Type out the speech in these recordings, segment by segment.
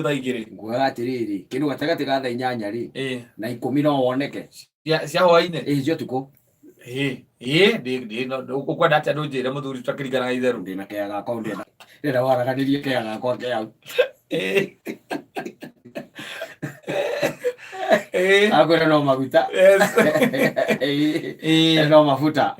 Thaa 2. Ngugaga atĩrĩrĩ, kĩndũ gatagatĩ ga thaa 8 rĩ na 10 no woneke. Cia hwainĩ? Ĩ, cia ũtukũ. Ĩ, ũkwenda atĩa ndũnjĩre mũthuri tũtakĩringanaga itherũ? Ndĩna kea gakwa ndĩrenda ndĩrenda waraganĩrie kea gakwa ke hau. Akwĩra no maguta. No mabuta.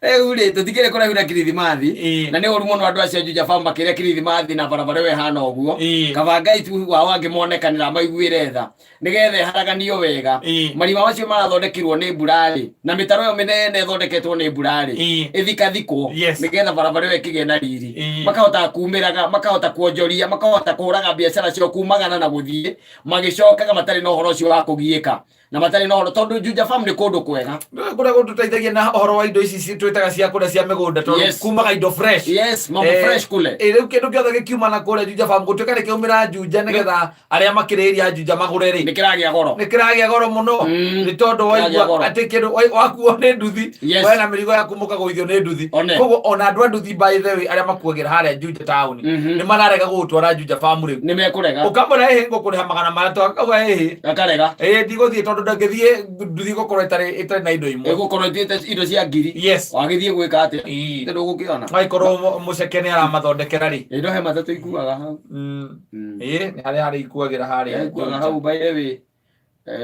Rĩu rĩ, tũtikĩrĩ kũraihu na kirithimathi. Na nĩ ũru mũno andũ acio a Juja Farm makĩrĩa kirithimathi na barabara ĩyo ĩhana ũguo. Kaba Ngai tu wao angĩmonekanĩra amaiguĩre tha nĩgetha ĩharaganio wega. Marima macio marathondekirwo nĩ mbura rĩ, na mĩtaro ĩyo mĩnene ĩthondeketwo nĩ mbura rĩ, ĩthikathikwo nĩgetha barabara ĩyo ĩkĩgĩe na riri. Makahota kumĩraga, makahota kuonjoria, makahota kũhũraga biacara ciao kumagana na gũthiĩ magĩcokaga matarĩ na ũhoro ũcio wa kũgiĩka na matarĩ na ũhoro, tondũ Juja Farm nĩ kũndũ kwega. Kũrĩa gũtũteithagia na ũhoro wa indo ici twĩtaga cia kũrĩa cia mĩgũnda, tondũ kumaga indo fresh. Yes, mambo fresh kule. Rĩu kĩndũ gĩothe gĩkiuma na kũrĩa Juja Farm gũtuĩka nĩ kĩaumĩra Juja, nĩgetha arĩa makĩrĩria Juja magũre rĩ, nĩ kĩragĩa goro. Nĩ kĩragĩa goro mũno. Nĩ tondũ Kĩragĩa waigua goro. atĩ kĩndũ wakuo nĩ nduthi, we na mĩrigo yaku mũkagũithio nĩ nduthi. One. Koguo ona andũ a nduthi, by the way, arĩa makuagĩra harĩa Juja taũni, nĩ mararega gũgũtwara Juja Farm rĩu. Nĩ mekũrega. Ũkamwĩra ĩhĩ ngũkũrĩha 300, akauga ĩhĩ. Akarega. Ĩĩ, ndigũthiĩ tondũ ndangĩthiĩ nduthi gũkorwo ĩtarĩ na indo imwe. Ĩgũkorwo ĩtuĩte indo cia ngiri. Wagĩthiĩ gwĩka atĩa? Nĩ ndũgũkĩona. Angĩkorwo mũceke nĩ aramathondekera rĩ. Indo he matatũ ikuaga hau. Ĩĩ, nĩ harĩa harĩa ikuagĩra harĩa. Ikuaga hau, by the way.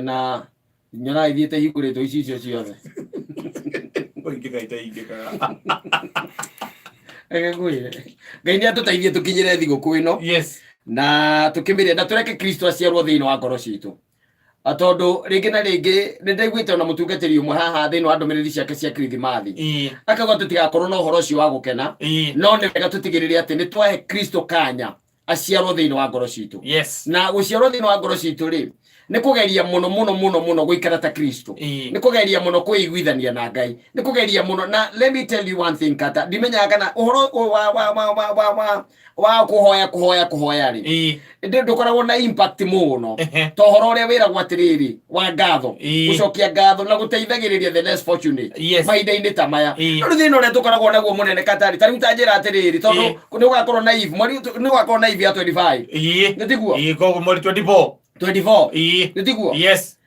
Na nyonaga ithiĩte ihingũrĩtwo icicio ciothe. Kũingĩka itaingĩkaga. Reke ngwĩre, Ngai nĩ atũteithie tũkinyĩre thigũkũ ĩno na tũkĩmĩrĩa na tũreke Kristo aciarwo thĩinĩ wa ngoro citũ. Tondũ rĩngĩ na rĩngĩ nĩ ndaiguĩte ona mũtungatĩri ũmwe haha thĩinĩ wa ndũmĩrĩri ciake cia kirithimathi akauga tũtigakorwo na ũhoro ũcio wa gũkena, no nĩ wega tũtigĩrĩre atĩ nĩ twahe Kristo kanya aciarwo thĩinĩ wa ngoro citũ. Na gũciarwo thĩinĩ wa ngoro citũ rĩ, nĩ kũgeria mũno mũno mũno mũno gũikara ta Kristo, nĩ kũgeria mũno kwĩiguithania na Ngai, nĩ kũgeria mũno. Na let me tell you one thing, kata ndimenyaga kana ũhoro wa wa wa wa wa wa wa kũhoya kũhoya kũhoya rĩ, ndũkoragwo na impact mũno ta ũhoro ũrĩa wĩragwo atĩrĩrĩ wa ngatho, gũcokia ngatho na gũteithagĩrĩria the less fortunate mahinda-inĩ ta maya. No rĩu thĩna ũrĩa tũkoragwo naguo mũnene katarĩ ta rĩu ta njĩra atĩrĩrĩ, tondũ nĩ ũgakorwo na eve mweri, nĩ ũgakorwo na eve ya 25. Nĩ tiguo? Ĩĩ, koguo mweri 24. 24. Ĩĩ. Nĩ tiguo? Yes.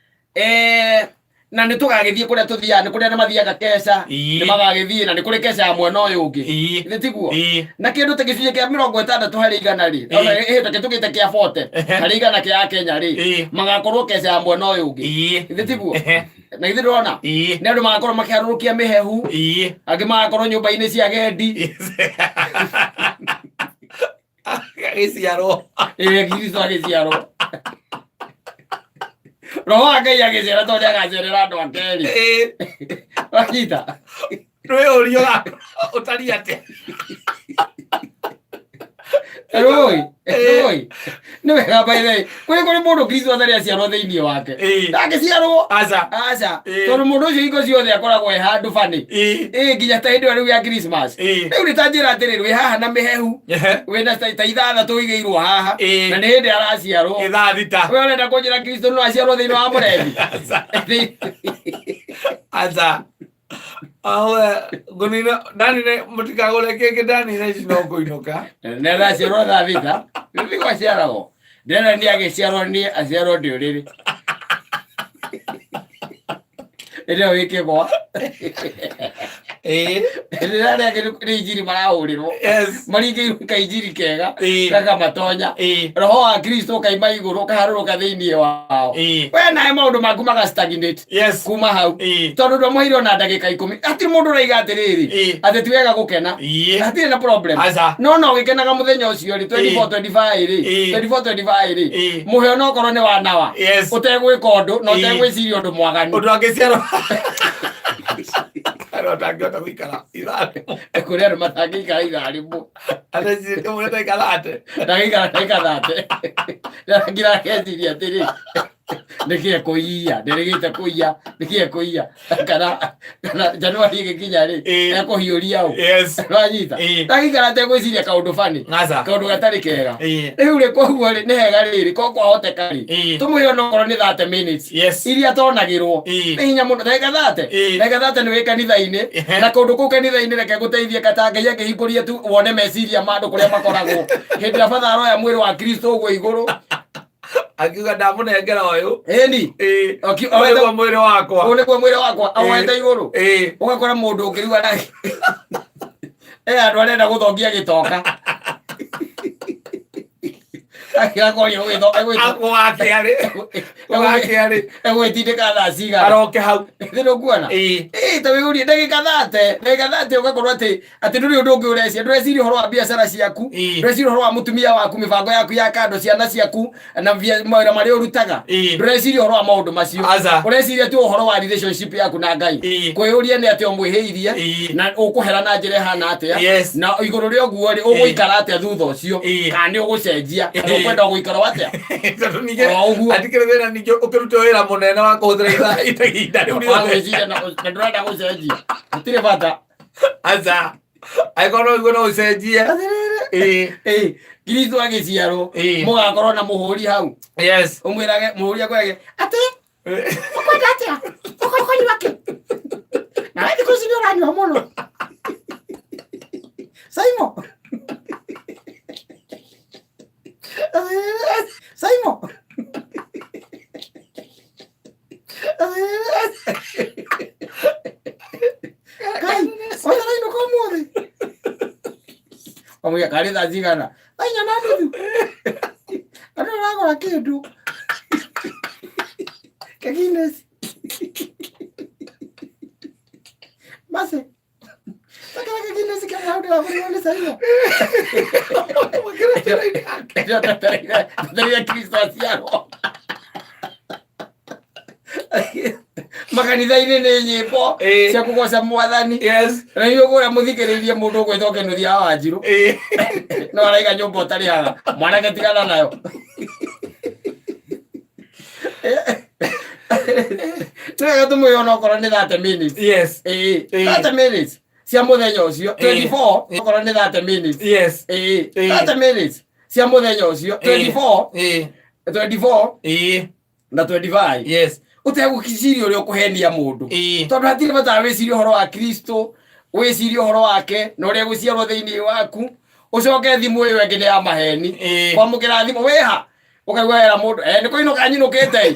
Na nĩ tũgagĩthiĩ kũrĩa tũthiaga, nĩ kũrĩa nĩ mathiaga keca. Nĩ magagĩthiĩ na nĩ kũrĩ keca ya mwena ũyũ ũngĩ. Nĩ tiguo? Ĩĩ. Na kĩndũ ta gĩcunjĩ kĩa 60% rĩ, ona ĩhĩta kĩtũkĩte kĩa 40 harĩ igana kĩa Kenya rĩ, magakorwo keca ya mwena ũyũ ũngĩ. Nĩ tiguo? Na githĩ ndũrona? Ĩĩ. Nĩ andũ magakorwo makĩharũrũkia mĩhehu, angĩ magakorwo nyũmba-inĩ cia gendi. Agĩciarwo. Ĩĩ, Kristo agĩciarwo, roho wa Ngai agĩciara, tondũ nĩagacerera andũ ake rĩ. Wanyita? Ndwĩyũrio ũtariĩ atĩa. Rũi rũi nĩ wega, by the way, kũrĩ mũndũ Kristo atarĩ aciarwo thĩinĩ wake. Ndangĩciarwo. Aca. Aca. Tondũ mũndũ ũcio hingo ciothe akoragwo e handũ bani. Ĩĩ, nginya ta hĩndĩ ĩyo rĩu ya Christmas. Rĩu nĩ ta njĩra atĩrĩrĩ, wĩ haha na mĩhehu, wĩna ta 6 ũigĩirwo haha, na nĩ hĩndĩ araciarwo. Ithaa 6. We ũrenda kũnjĩra Kristo no aciarwo thĩinĩ wa mũrebi? Aca. Aca. Awe, ngũnina ndanine mũtikagũre kĩngĩ, ndanina ici no kũinũka. Nĩ araciarwo thaa 6 nĩguo aciaragwo. Ndĩrenda nĩ agĩciarwo, nĩ aciarwo ndĩũrĩrĩ ĩrĩa wĩkĩgwa. Rĩrĩa arĩa angĩ nĩ injiri marahũrĩrwo, maringĩirwo kainjiri kega gakamatonya, roho wa Kristo ũkaima igũrũ ũkaharũrũka thĩinĩ wao. We nawe maũndũ maku maga stagnate kuma hau, tondũ ndwamũheire ona ndagĩka 10. Hatirĩ mũndũ ũraiga atĩrĩrĩ atĩ ti wega gũkena. Hatirĩ na problem. Aca. No ũgĩkenaga mũthenya ũcio rĩ, 24, 25 rĩ, 24, 25 rĩ, mũheo no korwo nĩ wanawa ũtegwĩka ũndũ na ũtegwĩciria ũndũ mwaganu. Ũndũ angĩciarwo andũ atangĩhota gũikara ithaa rĩmwe. Kũrĩ andũ matangĩikara ithaa rĩmwe. Atecirĩtie mũno ndagĩka 30. Ndagĩikara ndagĩka 30, ngira ageciria atĩrĩ, nĩkĩe kũiya ndĩrĩgĩte kũiya, nĩkĩe kũiya kana Januari ĩgĩkinya rĩ, ekũhiũria ũ. Wanyita? Ndagĩikara ategwĩciria kaũndũ bani, Aca. kaũndũ gatarĩ kega. Rĩu rĩ, koguo rĩ, nĩ hega rĩrĩ ko kwahoteka rĩ, tũmũhe onokorwo nĩ 30 minutes iria tonagĩrwo. Nĩ hinya mũno ndagĩka 30. Ndagĩka 30 nĩ wĩ kanitha-inĩ, na kũndũ kũu kanitha-inĩ reke gũteithie kata Ngai akĩhingũrie tu wone meciria ma andũ kũrĩa makoragwo hĩndĩ ĩrĩa batha aroya mwĩrĩ wa Kristo ũguo igũrũ. Akiuga ndamũnengera ũyũ. Ĩni. Ĩĩ. Oete Ũyũ nĩguo mwĩrĩ wakwa. Ũyũ nĩguo mwĩrĩ wakwa, awoete igũrũ. Ĩĩ. Ũgakora mũndũ ũngĩ rĩu ara e andũ arenda gũthongia gĩtoka. Akĩrakoria Wake arĩ. Wake arĩ. Egwĩtindĩka thaa cigana? Aroke hau. Thĩ ndũkuona? Ĩĩ. Ĩĩ, ta wĩyũrie ndagĩka 30, ndagĩka 30 ũgakorwo atĩ atĩ ndũrĩ ũndũ ũngĩ ũreciria, ndũreciria ũhoro wa biacara ciaku, ndũreciria ũhoro wa mũtumia waku, mĩbango yaku ya kando, ciana ciaku na mawĩra marĩa ũrutaga, ndũreciria ũhoro wa maũndũ macio. Aca. Ũreciria tu ũhoro wa relationship yaku na Ngai, kwĩyũria nĩ atĩa ũmwĩhĩirie na ũkũhera na njĩra ĩhana atĩa, na igũrũ rĩa ũguo rĩ, ũgũikara atĩa thutha ũcio, kana nĩ ũgũcenjia, kana ũkwenda gũikara o atĩa. Tondũ ningĩ O ũguo. Atikĩrĩ thĩna ningĩ ũkĩrute wĩra mũnene wa kũhũthĩra ithaa ihinda rĩu Wa rĩothe. gwĩciria na na ndũrenda gũcenjia, hatirĩ bata. Aca. Angĩkorwo no ũigue no ũcenjie. Ĩĩ. Ĩĩ, Kristo agĩciarwo mũgakorwo na mũhũri hau. Ũmwĩrage mũhũri akwĩrage atĩ ũkwenda atĩa, ũkũnyua kĩ, nawe thikũ ici nĩ ũranyua mũno, Saimo. Saimo. Ngai, oya rainũka ũmũthĩ. Wamwĩra karĩ thaa cigana? Thaa 4:30. Andũ maragũra kĩndũ. Kagines. Basi. Takĩra kagines kĩmwe hau ndĩragũrĩrwo nĩ Saimo. Twetereire Kristo aciarwo. Makanitha-inĩ nĩ nyĩmbo cia kũgoca Mwathani. Na nĩ ũkũrĩa mũthikĩrĩirie mũndũ ũgwĩtwo Kĩnuthia wa Wanjirũ, no araiga nyũmba ũtarĩhaga, mwanake tigana nayo. Nĩ wega tũmwĩre onokorwo nĩ 30 minutes. Ĩĩ, 30 minutes cia mũthenya ũcio, 24, okorwo nĩ 30 minutes. Ĩĩ, 30 minutes cia mũthenya ũcio, 24, 24 na 25, ũtegũkiciria ũrĩa ũkũhenia mũndũ, tondũ hatirĩ bata wĩcirie ũhoro wa Kristo, wĩcirie ũhoro wake na ũrĩa gũciarwo thĩinĩ waku, ũcoke thimũ ĩyo ĩngĩ nĩ ya maheni. Kwamũkĩra thimũ wĩha ũkaigua wera mũndũ nĩ kũinũka nyinũkĩte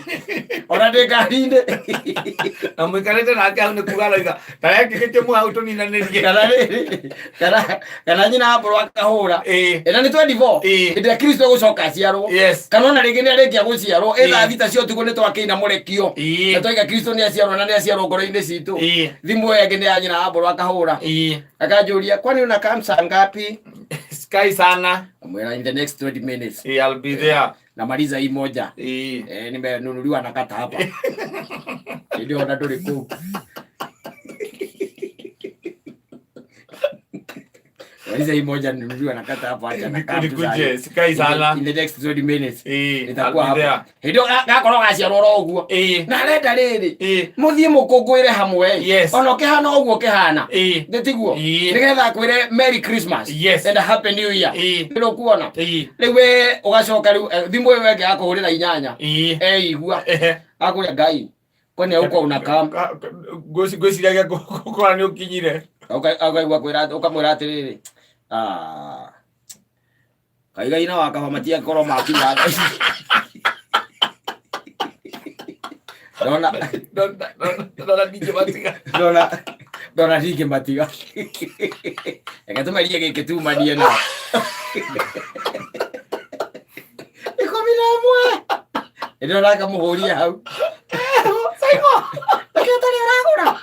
ona ndĩ ngari-inĩ. Na mũikarĩte nake hau nĩ kuga arauga tareke gĩkĩmwe hau tũninanĩrie. Kana rĩrĩ, kana nyina ambũrwo akahũra. Ĩna nĩ 24, hĩndĩ ĩrĩa Kristo egũcoka aciarwo, kana ona rĩngĩ nĩ arĩkia gũciarwo, ĩ thaa 6 cia ũtukũ nĩ twakĩina mũrekio na twaiga Kristo nĩ aciarwo na nĩ aciarwo ngoro-inĩ citũ. Thimũ ĩyo ĩngĩ nĩ ya nyina ambũrwo akahũra, akanjũria, "Kwani unakaa saa ngapi?" Sky sana. Amwĩra, "In the next 20 minutes." I'll be there. Namaliza hii moja. Nimenunuliwa na kata hapa ndio ona ndũrĩ kũu. Maliza hii moja, ninunuliwa na kata hapa, acha na kata. Nikuje, sikai sana. In the next 20 minutes nitakuwa I'll be hapo. there. Hĩndĩ ĩyo gakorwo gaciarwo oro ũguo, na arenda rĩrĩ, mũthiĩ mũkũngũĩre hamwe, ona ũkĩhana ũguo ũkĩhana, nĩ tiguo? Nĩgetha akwĩre Merry Christmas and a Happy New Year. Nĩ ũkuona? Rĩu we ũgacoka rĩu, thimũ ĩyo ĩngĩ yakũhũrĩra 8, eigua akũrĩa, "Ngai, kwani huko unakaa?" Ngwĩciragia gũkora nĩ ũkinyire. Ũkaigua kwĩra, ũkamwĩra atĩrĩrĩ, "Ah, kaigaina wa kaba matiakorwo makinya thaa ici." Ndona Ndona ndingĩmatiga. Ndona ndingĩmatiga, reke tũmerie gĩkĩ tumanie na 11. Ndĩrona akamũhũria hau. Saimo. Reke ũtarĩ ũragũra.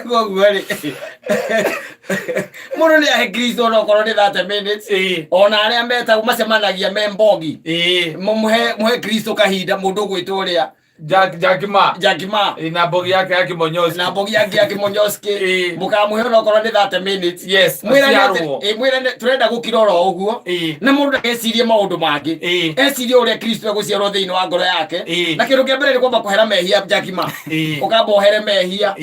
Koguo rĩ, mũndũ nĩ ahe Kristo onokorwo nĩ 30 minutes. Ona arĩa metagwo macemanagia me mbogi, mũhe Kristo kahinda. Mũndũ ũgwĩtwo ũrĩa Jack Jack Ma. Jack Ma. Na mbogi yake ya Kimonyoski. Na mbogi yake ya Kimonyoski. Mũkamũhe onokorwo nĩ 30 minutes. Mwĩrane atĩ- Aciarwo. Mwĩrane tũrenda gũkira oro ũguo, na mũndũ ndagecirie maũndũ mangĩ, ecirie ũrĩa Kristo egũciarwo thĩinĩ wa ngoro yake. Na kĩndũ kĩa mbere nĩ kwamba kũhera mehia, Jack Ma. Ũkamba ũhere mehia.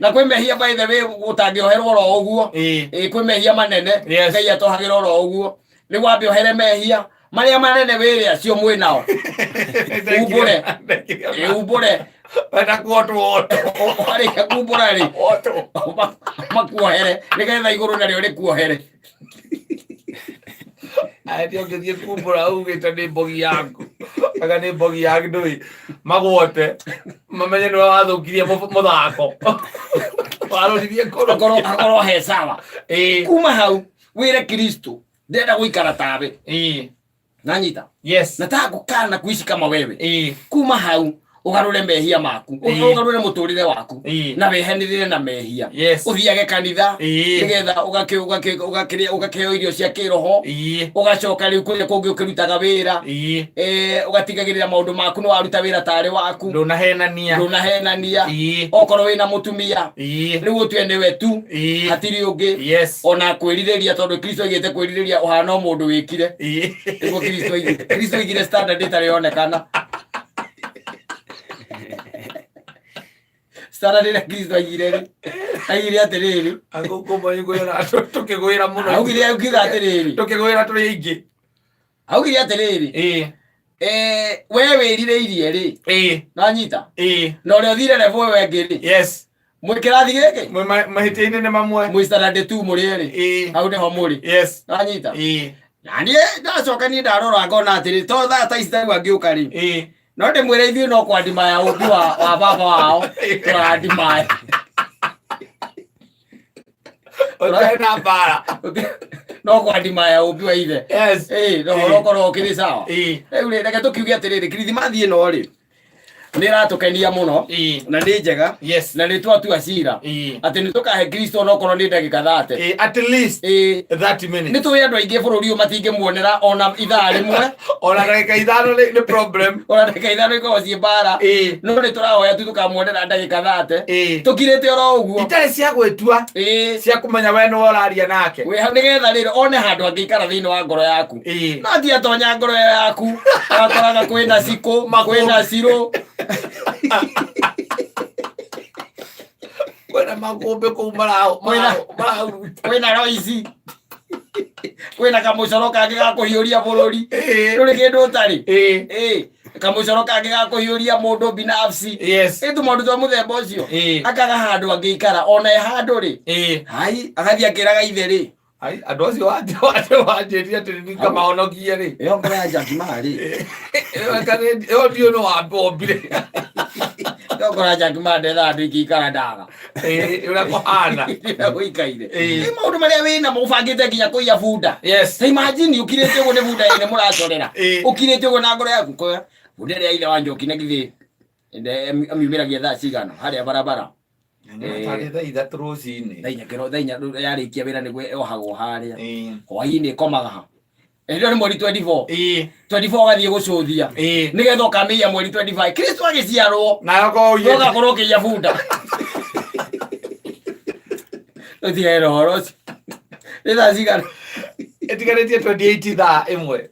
Na kwĩ mehia, by the way, ũtangĩoherwo oro ũguo. Kwĩ mehia manene Ngai atohagĩra oro ũguo. Rĩu wambe ũhere mehia marĩa manene wĩrĩ acio mwĩ nao, umbũre. Umbũre. Wenda kuotwo wotwo. Warĩkia kumbũra rĩ, Wotwo. makuohere nĩgetha igũrũ narĩo rĩkuohere. Ati ũngĩthiĩ kumbũra ugĩte nĩ mbogi yaku anga nĩ mbogi ya ndũi magwote mamenye nĩwe wathũkirie mũthako waroririe kũrũ Akorwo akorwo he sawa. Ĩĩ, Kuma hau wĩre Kristo ndĩrenda gũikara tawe. ĩĩ, Nanyita. yes Nataka kukaa na kuishi kama wewe. ĩĩ, Kuma hau ũgarũre mehia maku. Ĩĩ. Ũgarũre mũtũrĩre waku. ĩĩ, Na wehanĩrĩre na mehia. yes Ũthiage kanitha. ĩĩ, Nĩgetha ũgakĩheo irio cia kĩroho. ĩĩ, Ũgacoka rĩu kũrĩa kũngĩ ũkĩrutaga wĩra. ĩĩ, Ũgatigagĩrĩra maũndũ maku nĩ waruta wĩra tarĩ waku. Ndũnahenania. Ndũnahenania. Ĩĩ, Okorwo wĩna mũtumia ĩĩ, rĩu ũtue nĩwe tu ĩĩ, hatirĩ ũngĩ yes ona kwĩrirĩria tondũ Kristo aigĩte kwĩrirĩria ũhana o mũndũ wĩkire. Ĩĩ. Nĩguo Kristo aigire. Kristo aigire standard ĩtarĩ yonekana. Standard ĩrĩa Kristo aigire rĩ, aigire atĩrĩrĩ, Angũkũmanyigwĩra tũkĩgwĩra mũno augire augire atĩrĩrĩ, tũkĩgwĩra tũrĩ aingĩ. Augire atĩrĩrĩ, Ĩĩ, we wĩrirĩirie rĩ, ĩĩ, nanyita ĩĩ, na ũrĩa ũthire level ĩyo ĩngĩ rĩ, yes mwĩ kĩrathi gĩkĩ. Mwĩ mahĩtia-inĩ nĩ mamwe. Mwĩ standard 2 mũrĩ erĩ. Ĩĩ, hau nĩho mũrĩ. Yes. Nanyita. Ĩĩ, Na niĩ ndacoka niĩ ndarora ngona atĩrĩ to thaa ta ici tarĩu angĩũka rĩ, ĩĩ, no ndĩmwĩre ithuĩ no kwandimaya ũmbi wa baba wao tũrandimaya. Ũtarĩ na mbara. No kwandimaya ũmbi wa ithe. Yes. Ĩĩ, no ũhoro ũkorwo ũkĩrĩ sawa. Ĩĩ, Rĩu rĩ, reke tũkiuge atĩrĩrĩ, kirithimathi ĩno rĩ nĩ ĩratũkenia mũno ĩĩ, na nĩ njega yes na nĩ twatua cira ĩĩ, atĩ nĩ tũkahe Kristo onokorwo nĩ ndagĩka 30. Ĩĩ, at least Ĩĩ, 30 nĩ minutes. tũĩ andũ aingĩ bũrũri ũyũ matingĩmuonera ona ithaa rĩmwe. Ona ndagĩka 5 nĩ problem. Ona ndagĩka 5 ikoragwo ciĩ mbara. Ĩĩ, No nĩ tũrahoya tu tũkamuonera ndagĩka 30 ĩĩ, tũkirĩte oro ũguo. Itarĩ cia gwĩtua Ĩĩ, cia kũmenya we nĩwe ũraria nake. Wĩ hau nĩgetha rĩrĩ one handũ angĩikara thĩinĩ wa ngoro yaku. Ĩĩ, No ti atonya ngoro ĩyo yaku agakoraga kwĩna cikũ, kwĩna cirũ. Kwĩna makũmbĩ kũu marahuruta. Kwĩna roici, kwĩna kamũcoro kangĩ ga kũhiũria bũrũri. Ĩĩ, Ndũrĩ kĩndũ ũtarĩ. Ĩĩ, Ĩĩ, kamũcoro kangĩ ga kũhiũria mũndũ binafsi. Yes. Ĩ tũmaũndũ twa mũthemba ũcio. Ĩĩ, Akaga handũ angĩikara ona e handũ rĩ. Ĩĩ. Hai, agathiĩ akĩraga ithe rĩ. Ai, andũ acio wanjĩrire atĩ ningamahonokie rĩ. Ĩyo ngoro ya Jack Ma rĩ. Ĩyo ndiũ nĩ wambombire. Ĩyo ngoro ya Jack Ma ndetha andũ ingĩikara ndaga. Ĩĩ, ũrĩa kũhana. Ũrĩa gũikaire. Ĩĩ. Nĩ maũndũ marĩa wĩnamo ũbangĩte nginya kũiya bunda. Yes. Ta imagine ũkirĩte ũguo nĩ bunda ĩrĩa mũracorera. Ĩĩ. Ũkirĩte ũguo na ngoro yaku koya. Bunda ĩrĩa ithe wa Njoki na githĩ amiumĩragia thaa cigana harĩa barabara. Tarĩ thaa 3 rũcinĩ. Thaa 4 kĩro thaa 4 yarĩkia wĩra nĩguo yohagwo harĩa. Ĩĩ. Hwaĩ-inĩ ĩkomaga ha. Ĩrĩa nĩ mweri 24. Ĩĩ. 24 ũgathiĩ gũcũthia. Ĩĩ. Nĩgetha ũkamĩiya mweri 25. Kristo agĩciarwo. Nayo korwo ũiyĩte. Ũgakorwo ũkĩiya bunda. Tũtigere ũhoro ũcio. Nĩ thaa cigana? Ĩtigarĩtie 28 thaa 1.